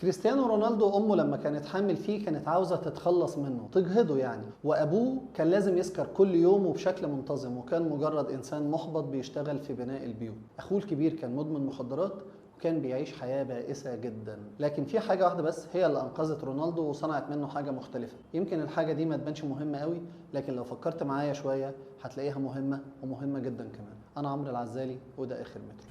كريستيانو رونالدو امه لما كانت حامل فيه كانت عاوزه تتخلص منه، تجهضه يعني، وابوه كان لازم يسكر كل يوم وبشكل منتظم، وكان مجرد انسان محبط بيشتغل في بناء البيوت. اخوه الكبير كان مدمن مخدرات وكان بيعيش حياة بائسة جدا. لكن في حاجة واحدة بس هي اللي أنقذت رونالدو وصنعت منه حاجة مختلفة. يمكن الحاجة دي ما تبانش مهمة قوي، لكن لو فكرت معايا شوية هتلاقيها مهمة ومهمة جدا كمان. أنا عمرو العزالي وده آخر مترو.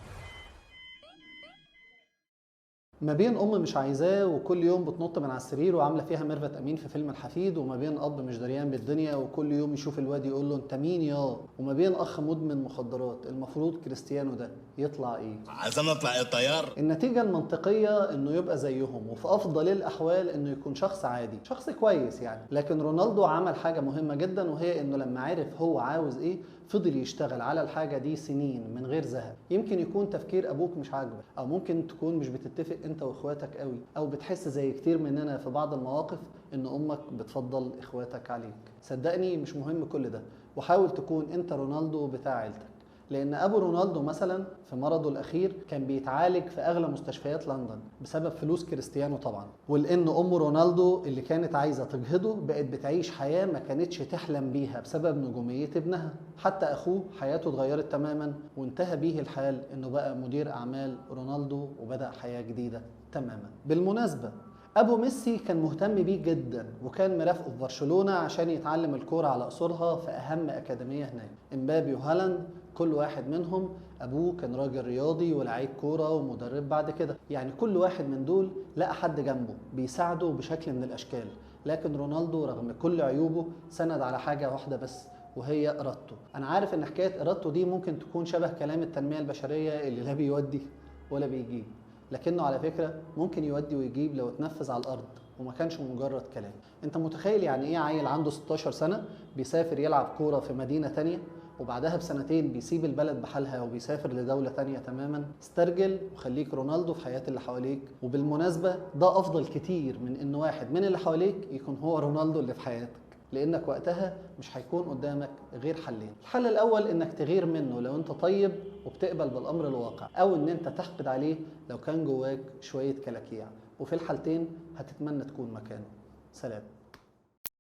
ما بين ام مش عايزاه وكل يوم بتنط من على السرير وعامله فيها ميرفت امين في فيلم الحفيد، وما بين اب مش دريان بالدنيا وكل يوم يشوف الواد يقول له انت مين يا، وما بين اخ مدمن مخدرات، المفروض كريستيانو ده يطلع ايه؟ عايزين نطلع الطيار. النتيجة المنطقية انه يبقى زيهم، وفي افضل الاحوال انه يكون شخص عادي، شخص كويس يعني. لكن رونالدو عمل حاجة مهمة جدا، وهي انه لما عرف هو عاوز ايه فضل يشتغل على الحاجة دي سنين من غير زهق. يمكن يكون تفكير ابوك مش عاجبك، او ممكن تكون مش بتتفق انت واخواتك قوي، او بتحس زي كتير مننا في بعض المواقف ان امك بتفضل اخواتك عليك. صدقني مش مهم كل ده، وحاول تكون انت رونالدو بتاع عيلتك. لان ابو رونالدو مثلا في مرضه الاخير كان بيتعالج في اغلى مستشفيات لندن بسبب فلوس كريستيانو طبعا، ولان ام رونالدو اللي كانت عايزه تجهضه بقت بتعيش حياة ما كانتش تحلم بيها بسبب نجوميه ابنها. حتى اخوه حياته اتغيرت تماما، وانتهى بيه الحال انه بقى مدير اعمال رونالدو وبدا حياة جديدة تماما. بالمناسبة ابو ميسي كان مهتم بيه جدا، وكان مرافقة في برشلونة عشان يتعلم الكورة على اصولها في اهم اكاديمية هناك. امبابي وهالاند كل واحد منهم ابوه كان راجل رياضي ولاعيب كورة ومدرب بعد كده، يعني كل واحد من دول لقى حد جنبه بيساعده بشكل من الاشكال. لكن رونالدو رغم كل عيوبه سند على حاجة واحدة بس، وهي ارادته. انا عارف ان حكاية ارادته دي ممكن تكون شبه كلام التنمية البشرية اللي لا بيودي ولا بيجيب، لكنه على فكرة ممكن يودي ويجيب لو اتنفذ على الأرض وما كانش مجرد كلام. انت متخيل يعني ايه عيل عنده 16 سنة بيسافر يلعب كورة في مدينة تانية، وبعدها بسنتين بيسيب البلد بحالها وبيسافر لدولة تانية تماما؟ استرجل وخليك رونالدو في حياة اللي حواليك. وبالمناسبة ده أفضل كتير من إن واحد من اللي حواليك يكون هو رونالدو اللي في حياتك، لأنك وقتها مش هيكون قدامك غير حلين. الحل الأول إنك تغير منه لو أنت طيب وبتقبل بالأمر الواقع، أو إن أنت تحقد عليه لو كان جواك شوية كلاكيع، وفي الحالتين هتتمنى تكون مكانه. سلام.